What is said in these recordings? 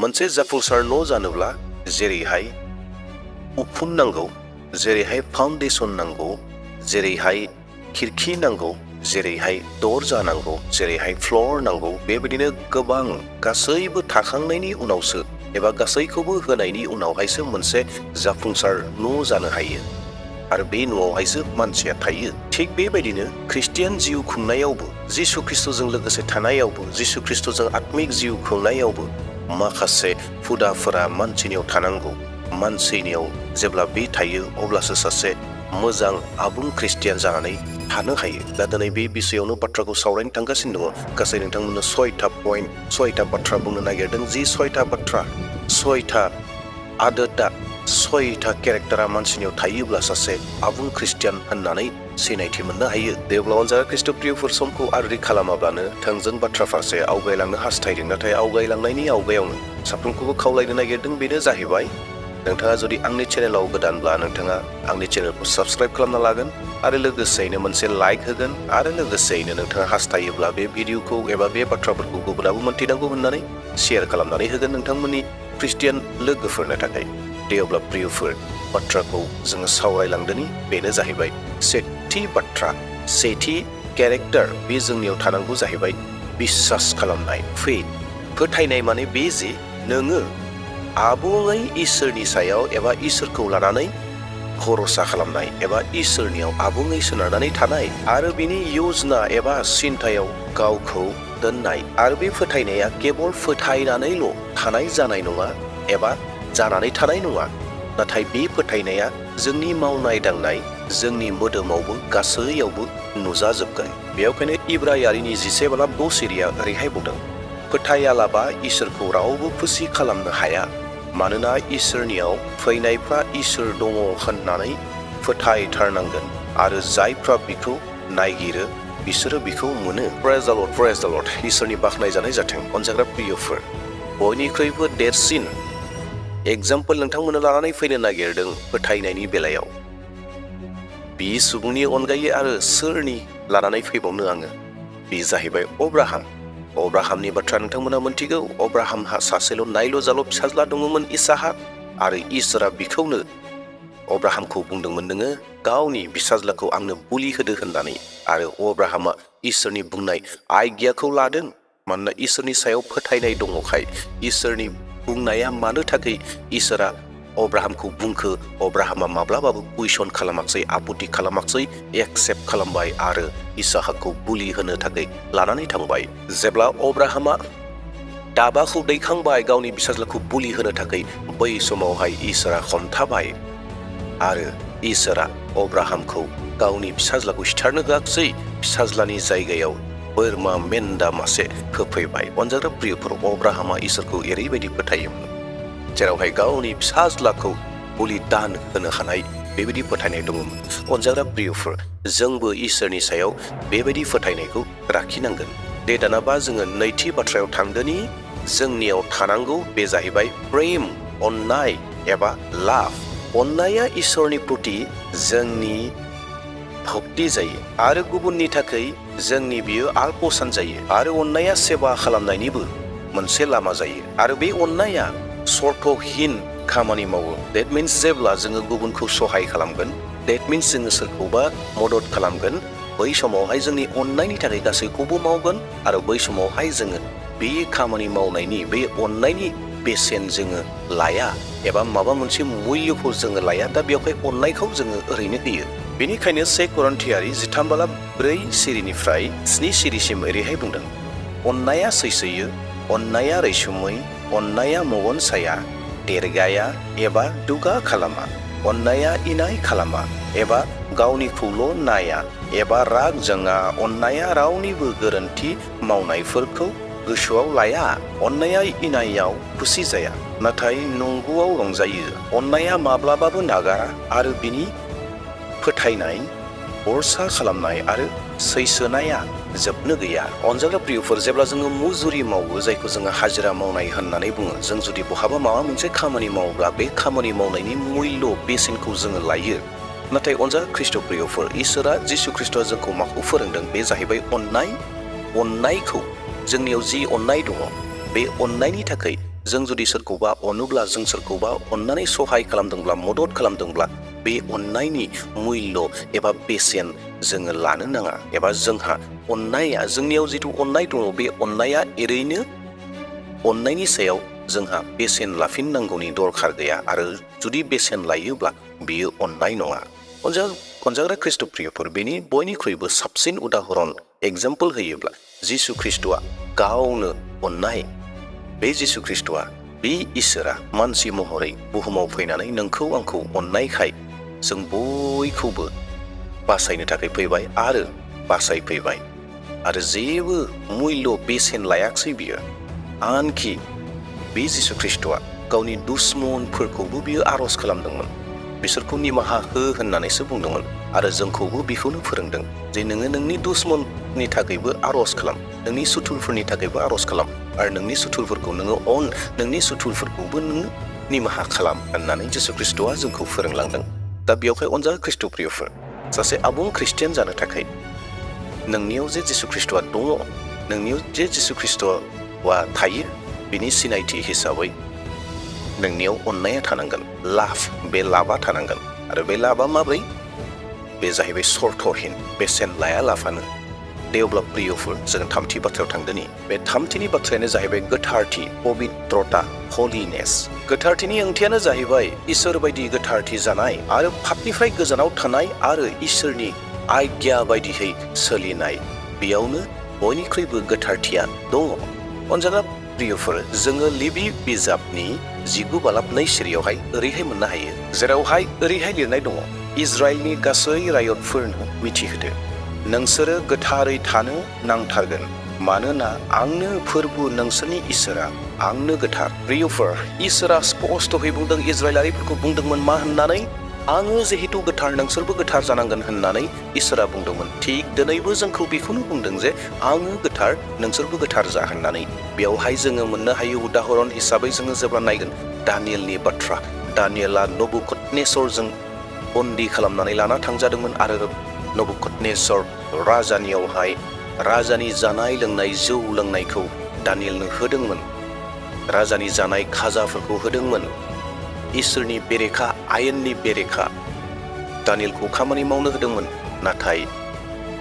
मोनसे जाफुंसार न' जानोब्ला जेरैहाय उखुम नांगौ, जेरैहाय फाउन्डेसन नांगौ, जेरैहाय खिरखि नांगौ, जेरैहाय दरजा नांगौ, जेरैहाय फ्लर नांगौ, बेबायदिनो गोबां गासैबो थाखांनायनि उनावसो एबा गासैखौबो होनायनि उनावहायसो मोनसे जाफुंसार न' जानो हायो आरो बे न'आवहायसो मानसिया थायो। थिग बेबायदिनो ख्रिस्टियान जिउ खुंनायावबो, जिसु ख्रिस्ट'जों लोगोसे थानायावबो, जिसु ख्रिस्ट'जों आत्मिक जिउ खुंनायावबो माखासे हुदाफोरा मानसिनियाव थानांगौ। मानसिनियाव जेब्ला बे थायो अब्लासो सासे मोजां आबुं ख्रिस्टियान जानानै थानो हायो। दा दिनै बे बिषयावनो बाथ्राखौ सावरायनो थांगासिनो दङ। गासै नोंथांमोननो 6टा पइन्ट, 6टा बाथ्रा बुंनो नागिरदों। जि 6टा बाथ्रा, 6टा आदोता, 6टा केरेक्टारा मानसिनियाव थायोब्ला सासे आबुं ख्रिस्टियान होननानै सिनायथि मोननो हायो। देब्ला अनजाग्रा ख्रिस्ट'प्रियफोर, समखौ आद्रि खालामाब्लानो थोंजों बाथ्रा फारसे आवगायलांनो हास्थायदों। नाथाय आवगायलांनायनि आवगायावनो साफ्रोमखौबो खावलायनो नागिरदों। बेनो जाहैबाय, नोंथाङा जुदि आंनि चेनेलाव गोदानब्ला नोंथाङा आंनि चेनेलखौ साबस्क्राइब खालामना लागोन आरो लोगोसेयैनो मोनसे लाइक होगोन आरो लोगोसेयैनो नोंथाङा हास्थायोब्ला बे भिडिअखौ एबा बे बाथ्राफोरखौ गुबुनाबो मोनथिनांगौ होननानै शेयार खालामनानै होगोन नोंथांमोननि ख्रिस्टियान लोगोफोरनो थाखाय। दे अब्ला प्रियफोर, बाथ्राखौ जोङो सावरायलांदोनि। बेनो जाहैबाय सेथि बाथ्रा, सेथि केरेक्टार, बे जोंनियाव थानांगौ जाहैबाय बिश्वास खालामनाय, फेथ। फोथायनाय माने बे जे नोङो आबुङै इसोरनि सायाव एबा इसोरखौ लानानै भरसा खालामनाय एबा इसोरनियाव आबुङै सोनारनानै थानाय आरो बिनि योजना एबा सिन्थायाव गावखौ दोननाय। आरो बे फोथायनाया केबल फोथायनानैल' थानाय जानाय नङा एबा जानानै थानाय नङा, नाथाय बे फोथायनाया जोंनि मावनाय दांनाय, जोंनि मोदोमावबो गासैयावबो नुजाजोबगोन। बेखायनो इब्रायारिनि 11:6 सिरिया ओरैहाय बुंदों, फोथायालाबा इसोरखौ रावबो खुसि खालामनो हाया, मानोना इसोरनियाव फैनायफ्रा इसोर दङ होननानै फोथायथारनांगोन आरो जायफ्रा बिखौ नायगिरो बिसोरो बिखौ मोनो। प्रेज द लर्ड, प्रेज द लर्ड। इसोरनि बाख्नायजानाय जाथों। अनजाग्रा प्रियफोर, बयनिख्रुइबो देरसिन एग्जाम्पल नोंथांमोननो लानानै फैनो नागिरदों फोथायनायनि बेलायाव। बे सुबुंनि अनगायै आरो सोरनि लानानै फैबावनो आङो? बे जाहैबाय अब्राहाम। अब्राहामनि बाथ्रा नोंथांमोना मोनथिगौ। अब्राहामहा सासेल' नायल' जाल' फिसाज्ला दङमोन, इसाहाक। आरो इसोरा बिखौनो, अब्राहामखौ बुंदोंमोन, नोङो गावनि फिसाज्लाखौ आंनो बुलि होदो होननानै। आरो अब्राहामा इसोरनि बुंनाय आज्ञाखौ लादों। मानोना इसोरनि सायाव फोथायनाय दङखाय। इसोरनि बुंनाया मानो थाखाय इसोरा अब्राहामखौ बुंखो, अब्राहामा माब्लाबाबो कुइसन खालामाखसै, आपत्ति खालामाखसै, एक्सेप्ट खालामबाय आरो इसाहाकखौ बुलि होनो थाखाय लानानै थांबाय। जेब्ला अब्राहामा दाबाखौ दैखांबाय गावनि फिसाज्लाखौ बुलि होनो थाखाय, बै समावहाय इसोरा हमथाबाय आरो इसोरा अब्राहामखौ गावनि फिसाज्लाखौ सिथारनो होआखसै। फिसाज्लानि जायगायाव बोरमा मेन्दा मासे होफैबाय। अनजाग्रा प्रियफोर, अब्राहामा इसोरखौ ओरैबायदि फोथायोमोन जेरावहाय गावनि फिसाज्लाखौ बुलि दान होनो हानाय बेबायदि फोथायनाय दङमोन। अनजाग्रा प्रियफोर, जोंबो इसोरनि सायाव बेबायदि फोथायनायखौ लाखिनांगोन। दे दानाबा जोङो नैथि बाथ्रायाव थांदोनि। जोंनियाव थानांगौ बे जाहैबाय प्रेम, अननाय एबा लाभ। अननाया इसोरनि प्रति जोंनि भक्ति जायो आरो गुबुननि थाखाय जोंनि बियो आलपसान जायो। आरो अननाया सेवा खालामनायनिबो मोनसे लामा जायो। आरो बे अननाया सर्तहीन खामानि मावो। देट मिन्स जेब्ला जोङो गुबुनखौ सहाय खालामगोन, देट मिन्स जोङो सोरखौबा मदद खालामगोन, बै समावहाय जोंनि अननायनि थाखाय गासैखौबो मावगोन। आरो बै समावहाय जोङो बे खामानि मावनायनि, बे अननायनि बेसेन जोङो लाया एबा माबा मोनसे मुल्यखौ जोङो लाया। दा बेवहाय अननायखौ जोङो ओरैनो होयो। बेनिखायनो 1 करन्थियारि 13:4 सिरिनिफ्राय 7 सिरिसिम ओरैहाय बुंदों, अननाया सैसोयो, अननाया रैसुमै, अननाया मेगन साया, देरगाया एबा दुगा खालामा, अननाया इनाय खालामा एबा गावनिखौल' नाया एबा राग जोङा, अननाया रावनिबो गोरोन्थि मावनायफोरखौ गोसोआव लाया, अननाया इनायाव खुसि जाया, नाथाय नंगौआव रंजायो, अननाया माब्लाबाबो नागारा आरो बिनि फोथायनाय, भरसा खालामनाय आरो सैसोनाया जोबनो गैया। अनजाग्रा प्रियफोर, जेब्ला जोङो मुजुरि मावो, जायखौ जोङो हाजिरा मावनाय होननानै बुङो, जों जुदि बहाबा माबा मोनसे खामानि मावोब्ला बे खामानि मावनायनि मुल्य बेसेनखौ जोङो लायो। नाथाय अनजाग्रा ख्रिस्ट' प्रियफोर, इसोरा जिसु ख्रिस्ट'आ जोंखौ माखौ फोरोंदों? बे जाहैबाय अननाय। अननायखौ जोंनियाव जि अननाय दङ, बे अननायनि थाखाय जों जुदि सोरखौबा अनोब्ला जों सोरखौबा अननानै सहाय खालामदोंब्ला मदद खालामदोंब्ला बे अननायनि मुल्य एबा बेसेन जोङो लानो नाङा एबा जोंहा अननाया जोंनियाव जिथु अननाय दङ बे अननाया ओरैनो अननायनि सायाव जोंहा बेसेन लाफिननांगौनि दरखार गैया आरो जुदि बेसेन लायोब्ला बियो अननाय नङा। अनजाग्रा ख्रिस्ट'प्रियफोर बेनि बयनिख्रुइबो साबसिन उदाहरन एग्जाम्पल होयोब्ला जिसु ख्रिस्ट'आ गावनो अननाय बे जिसु ख्रिस्ट'आ बे इसोरा मानसि महरै बुहुमाव फैनानै नोंखौ आंखौ अननायखाय जों बयखौबो बासायनो थाखाय फैबाय आरो बासायफैबाय आरो जेबो मुल्य बेसेन लायाखसै बियो। आनखि बे जिसु ख्रिस्ट'आ गावनि दुश्मनफोरखौबो बियो आर'ज खालामदोंमोन, बिसोरखौ निमाहा हो होननानैसो बुंदोंमोन आरो जोंखौबो बेखौनो फोरोंदों जे नोङो नोंनि दुश्मननि थाखायबो आर'ज खालाम, नोंनि सुथुरफोरनि थाखायबो आर'ज खालाम आरो नोंनि सुथुरफोरखौ नोङो अन, नोंनि सुथुरफोरखौबो नोङो निमाहा खालाम होननानै जिसु ख्रिस्ट'आ जोंखौ फोरोंलांदों। दा बेयावहाय अनजाग्रा ख्रिस्ट'प्रियफोर सासे आबुं ख्रिस्टियान जानो थाखाय नोंनियाव जे जिसु ख्रिस्ट'आ दङ, नोंनियाव जे जिसु ख्रिस्ट'आ थायो बिनि सिनायथि हिसाबै नोंनियाव अननाया थानांगोन, लाभ, बे लाभा थानांगोन आरो बे लाभा माब्रै? बे जाहैबाय सर्तहीन, बेसेन लायालाबानो। दे अब्ला प्रियफोर जों थामथि बाथ्रायाव थांदोनि। बे थामथिनि बाथ्रायानो जाहैबाय गोथारथि, पबित्रता, हलिनेस। गोथारथिनि ओंथियानो जाहैबाय इसोर बायदि गोथारथि जानाय आरो पापनिफ्राय गोजानाव थानाय आरो इसोरनि आज्ञा बायदियै सोलिनाय। बेयावनो बयनिख्रुइबो गोथारथिया दङ। अनजाग्रा प्रियफोर जोङो लेबि बिजाबनि 19:2 सिरियावहाय ओरैहाय मोननो हायो, जेरावहाय ओरैहाय लिरनाय दङ, इजराइलनि गासै रायतफोरनो मिथिहोदो, नोंसोरो गोथारै थानो नांथारगोन, मानोना आंनो फोरबो नोंसोरनि इसोरा आंनो गोथार। प्रियफोर इसोरा स्पष्टयै बुंदों, इजराइलारिफोरखौ बुंदोंमोन मा होननानै? आङो जिहेतु गोथार नोंसोरबो गोथार जानांगोन होननानै इसोरा बुंदोंमोन। थिग दिनैबो जोंखौ बेखौनो बुंदों जे आङो गोथार नोंसोरबो गोथार जा होननानै। बेयावहाय जोङो मोननो हायो उदाहरन हिसाबै जोङो जेब्ला नायगोन दानियेलनि बाथ्रा। दानियेला नबुकदनेस्सरजों बन्दी खालामनानै लाना थांजादोंमोन आरो नबुकदनेस्सर राजानियावहाय राजानि जानाय लोंनाय जौ लोंनायखौ दानियेलनो होदोंमोन, राजानि जानाय खाजाफोरखौ होदोंमोन। इसोरनि बेरेखा, आयेननि बेरेखा दानियेलखौ खामानि मावनो होदोंमोन, नाथाय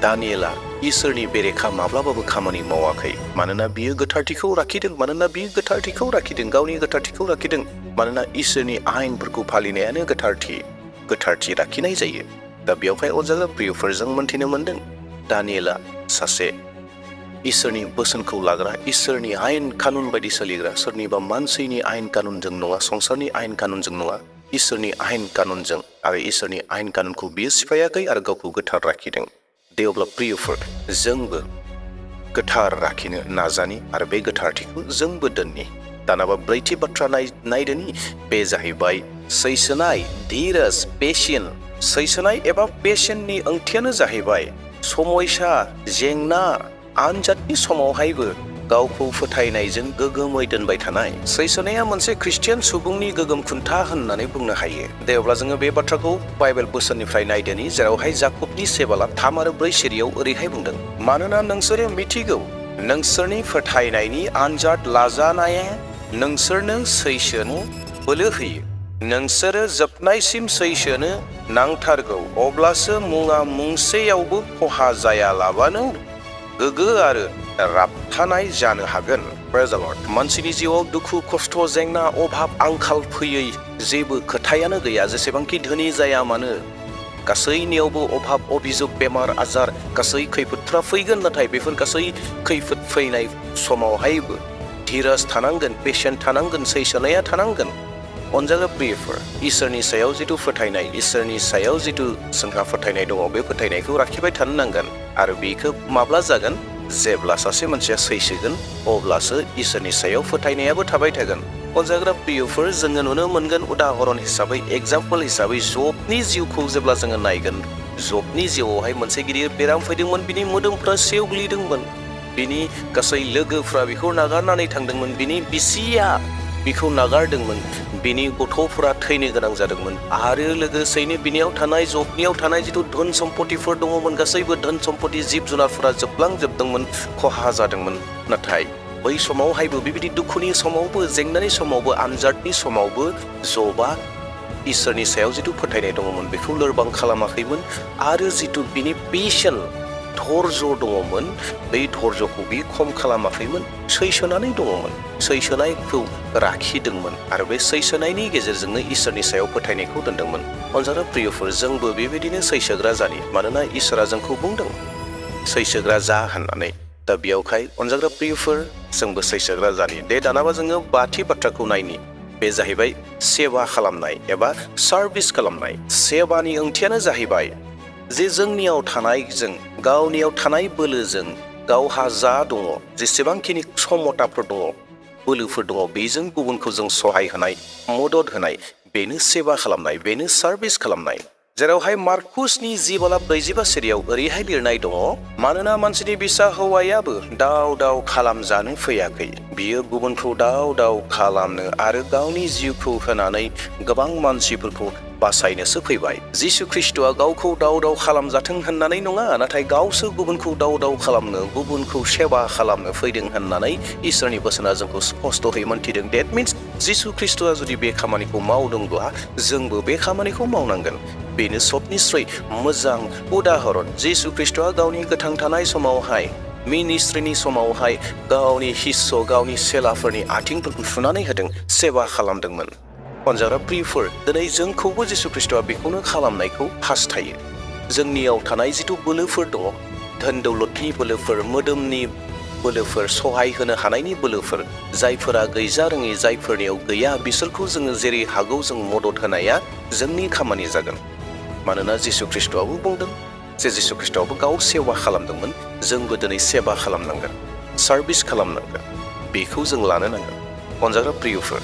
दानियेला इसोरनि बेरेखा माब्लाबाबो खामानि मावाखै। मानोना बियो गोथारथिखौ लाखिदों, गावनि गोथारथिखौ लाखिदों। मानोना इसोरनि आयेनफोरखौ फालिनायानो गोथारथि लाखिनाय जायो। दा बेयावहाय अनजाग्रा प्रियफोरजों मोनथिनो मोनदों दानियेला सासे इसोरनि बोसोनखौ लाग्रा, इसोरनि आयेन कानुन बायदि सोलिग्रा, सोरनिबा मानसिनि आयेन कानुनजों नङा, संसारनि आयेन कानुनजों नङा, इसोरनि आयेन कानुनजों आरो इसोरनि आयेन कानुनखौ बियो सिफायाखै आरो गावखौ गोथार लाखिदों। दे अब्ला प्रियफोर जोंबो गोथार लाखिनो नाजानि आरो बे गोथारथिखौ जोंबो दोननि। दानाबा ब्रैथि बाथ्रा नायदोनि, बे जाहैबाय सैसोनाय, धीरज, पेशेन। सैसोनाय एबा पेशेननि ओंथियानो जाहैबाय समयसा, जेंना, आनजादनि समावहायबो गावखौ फोथायनायजों गोगोमै दोनबाय थानाय। सैसोनाया मोनसे ख्रिस्टियान सुबुंनि गोगोम खुन्था होननानै बुंनो हायो। दे अब्ला जोङो बे बाथ्राखौ बाइबेल बोसोननिफ्राय नायदोनि, जेरावहाय जाकबनि 7:3 आरो 4 सिरियाव ओरैहाय बुंदों, मानोना नोंसोरो मिथिगौ नोंसोरनि फोथायनायनि आनजाद लाजानाया नोंसोरनो सैसोनो बोलो होयो। नोंसोरो जोबनायसिम सैसोनो नांथारगौ, अब्लासो मुङा मुंसेयावबो खहा जायालाबानो गोगो आरो राबथानाय जानो हागोन। प्रेज द लर्ड। मानसिनि जिउआव दुखु, खस्थ, जेंना, अभाब, आंखाल फैयै जेबो खोथायानो गैया। जेसेबांखि धोनि जाया मानो गासैनियावबो अभाब, अभिजुग, बेमार आजार, गासै खैफोदफ्रा फैगोन। नाथाय बेफोर गासै खैफोद फैनाय समावहायबो धीरज थानांगोन, पेशेन्ट थानांगोन, सैसोनाया थानांगोन। अनजाग्रा प्रियफोर इसोरनि सायाव जिथु फोथायनाय, इसोरनि सायाव जिथु जोंहा फोथायनाय दङ, बे फोथायनायखौ लाखिबाय थानो नांगोन। आरो बेखौ माब्ला जागोन? जेब्ला सासे मानसिया सैसोगोन अब्लासो इसोरनि सायाव फोथायनायाबो थाबाय थागोन। अनजाग्रा प्रियफोर जोङो नुनो मोनगोन उदाहरन हिसाबै, एग्जाम्पल हिसाबै जबनि जिउखौ जेब्ला जोङो नायगोन, जबनि जिउआवहाय मोनसे गिदिर बेराम फैदोंमोन, बिनि मोदोमफ्रा सेवग्लिदोंमोन, बिनि गासै लोगोफ्रा बेखौ नागारनानै थांदोंमोन, बिनि बिसिया बिखौ नागारदोंमोन, बिनि गथ'फोरा थैनो गोनां जादोंमोन आरो लोगोसेयैनो बिनियाव थानाय, जबनियाव थानाय जिथु धोन सम्पतिफोर दङमोन, गासैबो धोन सम्पति जिब जुनारफोरा जोबलांजोबदोंमोन, खहा जादोंमोन। नाथाय बै समावहायबो बेबायदि दुखुनि समावबो जेंनानि समावबो आनजादनि समावबो जबा इसोरनि सायाव जिथु फोथायनाय दङमोन बेखौ लोरबां खालामाखैमोन आरो जिथु बिनि पेशेन्ट धर्ज दङमोन बै धर्जखौ बि खम खालामाखैमोन सैसोनानै दङमोन सैसोनायखौ लाखिदोंमोन आरो बे सैसोनायनि गेजेरजोंनो इसोरनि सायाव फोथायनायखौ दोनदोंमोन। अनजाग्रा प्रियफोर जोंबो बेबायदिनो सैसोग्रा जानि मानोना इसोरा जोंखौ बुंदों सैसोग्रा जा होननानै दा बेयावहाय अनजाग्रा प्रियफोर जोंबो सैसोग्रा जानि दे दानाबा जोङो बाथि बाथ्राखौ नायनि बे जाहैबाय सेवा खालामनाय एबा सार्भिस खालामनाय। सेवानि ओंथियानो जाहैबाय जे जोंनियाव थानायजों गावनियाव थानाय बोलोजों गावहा जा दङ जेसेबांखिनि क्षमताफोर दङ बोलोफोर दङ बेजों गुबुनखौ जों सहाय होनाय मदद होनाय बेनो सेवा खालामनाय बेनो सार्भिस खालामनाय। जेरावहाय मार्कुसनि 10:45 सिरियाव ओरैहाय लिरनाय दङ मानोना मानसिनि फिसा हौवायाबो दाव दाव खालामजानो फैयाखै बियो गुबुनखौ दाव दाव खालामनो आरो गावनि जिउखौ होनानै गोबां मानसिफोरखौ बासायनोसो फैबाय। जिसु ख्रिस्ट'आ गावखौ दाव दाव खालामजाथों होननानै नङा नाथाय गावसो गुबुनखौ दाव दाव खालामनो गुबुनखौ सेवा खालामनो फैदों होननानै इसोरनि बोसोना जोंखौ स्पष्टयै मोन्थिदों। डेट मिन्स जिसु ख्रिस्ट'आ जुदि बे खामानिखौ मावदोंब्ला जोंबो बे खामानिखौ मावनांगोन। बेनो सबनिस्राय मोजां उदाहरन जिसु ख्रिस्ट'आ गावनि गोथां थानाय समावहाय मिनिस्ट्रिनि समावहाय गावनि हिस्स गावनि सेलाफोरनि आथिंफोरखौ सुनानै होदों सेवा खालामदोंमोन। अनजाग्रा प्रियफोर दिनै जोंखौबो जिसु ख्रिस्ट'आ बेखौनो खालामनायखौ हास्थायो। जोंनियाव थानाय जिथु बोलोफोर दङ धोन दौलतनि बोलोफोर मोदोमनि बोलोफोर सहाय होनो हानायनि बोलोफोर जायफोरा गैजा रोङि जायफोरनियाव गैया बिसोरखौ जोङो जेरै हागौ जों मदद होनाया जोंनि खामानि जागोन। मानोना जिसु ख्रिस्ट'आबो बुंदों जे जिसु ख्रिस्ट'आबो गाव सेवा खालामदोंमोन जोंबो दिनै सेवा खालामनांगोन सार्भिस खालामनांगोन बेखौ जों लानो नांगोन। अनजाग्रा प्रियफोर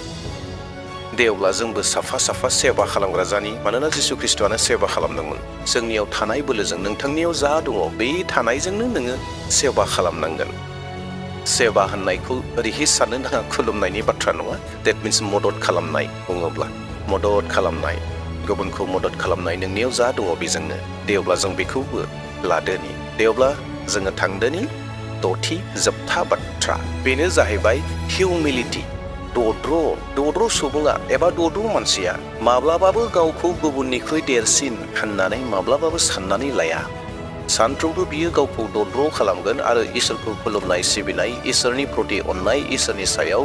दे अब्ला जोंबो साफा साफा सेवा खालामग्रा जानि मानोना जिसु ख्रिस्ट'आनो सेवा खालामदोंमोन। जोंनियाव थानाय बोलोजों नोंथांनियाव जा दङ बे थानायजोंनो नोङो सेवा खालामनांगोन। सेवा होननायखौ ओरैहाय साननो नाङा खुलुमनायनि बाथ्रा नङा। डेट मिन्स मदद खालामनाय बुङोब्ला मदद खालामनाय गुबुनखौ मदद खालामनाय नोंनियाव जा दङ बेजोंनो दे अब्ला जों बेखौबो लादोनि दे अब्ला जोङो थांदोनि दथि जोबथा बाथ्रा बेनो जाहैबाय हिउमिलिटि। दद्र सुबुङा एबा दद्र मानसिया माब्लाबाबो गावखौ गुबुननिख्रुइ देरसिन होननानै माब्लाबाबो साननानै लाया। सानफ्रोमबो बियो गावखौ दद्र खालामगोन आरो इसोरखौ खुलुमनाय सिबिनाय इसोरनि प्रति अननाय इसोरनि सायाव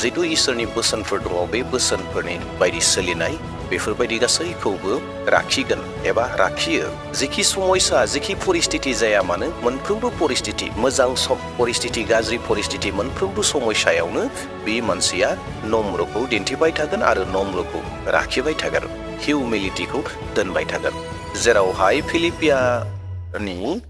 जिथु इसोरनि बोसोनफोर दङ बे बोसोनफोरनि बायदि सोलिनाय बेफोरबायदि गासैखौबो लाखिगोन एबा लाखियो। जेखि समयसा जेखि परिस्थिति जाया मानो मोनफ्रोमबो परिस्थिति मोजां परिस्थिति गाज्रि परिस्थिति मोनफ्रोमबो समयसायावनो बे मानसिया नम्रखौ दिन्थिबाय थागोन आरो नम्रखौ लाखिबाय थागोन हिउमिलिटिखौ दोनबाय थागोन। जेरावहाय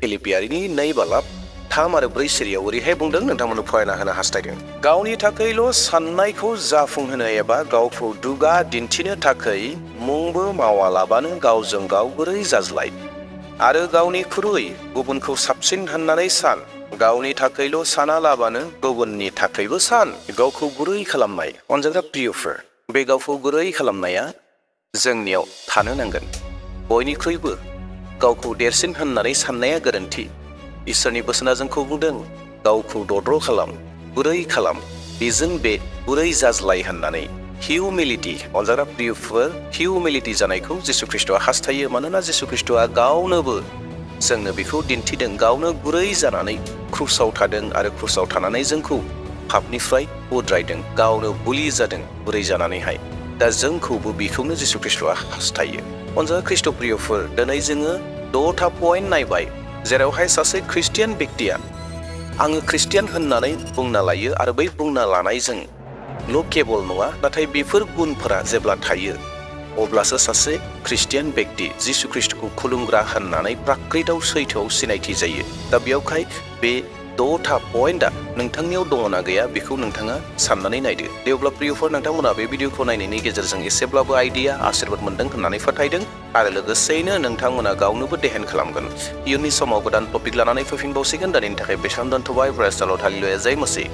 फिलिपियारिनि 2:3 आरो 4 सिरियाव ओरैहाय बुंदों नोंथांमोननो फरायना होनो हास्थायदों गावनि थाखायल' साननायखौ जाफुंहोनो एबा गावखौ दुगा दिन्थिनो थाखाय मुंबो मावालाबानो गावजों गाव गुरै जाज्लाय आरो गावनिख्रुइ गुबुनखौ साबसिन होननानै सान गावनि थाखायल' सानालाबानो गुबुननि थाखायबो सान। गावखौ गुरै खालामनाय अनजाग्रा प्रियफोर बे गावखौ गुरै खालामनाया जोंनियाव थानो नांगोन। बयनिख्रुइबो गावखौ देरसिन होननानै साननाया गोरोन्थि। इसोरनि बोसोना जोंखौ बुंदों गावखौ दद्र खालाम गुरै खालाम बेजों बे गुरै जाज्लाय होननानै हिउमिलिटि अनजाग्रा प्रियफोर हिउमिलिटि जानायखौ जिसु ख्रिस्ट'आ हास्थायो। मानोना जिसु ख्रिस्ट'आ गावनोबो जोंनो बेखौ दिन्थिदों गावनो गुरै जानानै क्रुसाव थादों आरो क्रुसाव थानानै जोंखौ पापनिफ्राय उद्रायदों गावनो बुलि जादों गुरै जानानैहाय। दा जोंखौबो बेखौनो जिसु ख्रिस्ट'आ हास्थायो। अनजाग्रा ख्रिस्ट' प्रियफोर दिनै जोङो 6था पइन्ट नायबाय जेरावहाय सासे ख्रिस्टियान बेक्तिया आङो ख्रिस्टियान होननानै बुंना लायो आरो बै बुंना लानायजों केबल नङा नाथाय बेफोर गुनफोरा जेब्ला थायो अब्लासो सासे ख्रिस्टियान बेक्ति जिसु ख्रिस्ट'खौ खुलुमग्रा होननानै प्राकृताव सैथोआव सिनायथि जायो। दा बेयावहाय बे 6था पइन्टआ नोंथांनियाव दङना गैया बेखौ नोंथाङा साननानै नायदो। दे अब्ला प्रियफोर नोंथांमोना बे भिडिअखौ नायनायनि गेजेरजों एसेब्लाबो आइडिया आशीर्बाद मोनदों होननानै फोथायदों आरो लोगोसेयैनो नोंथांमोना गावनोबो देहेन खालामगोन। इयुननि समाव गोदान टपिक लानानै फैफिनबावसिगोन। दानि थाखाय बेसेबां दोनथ'बाय। प्रेज द लर्ड हालेलुया जय मसीह।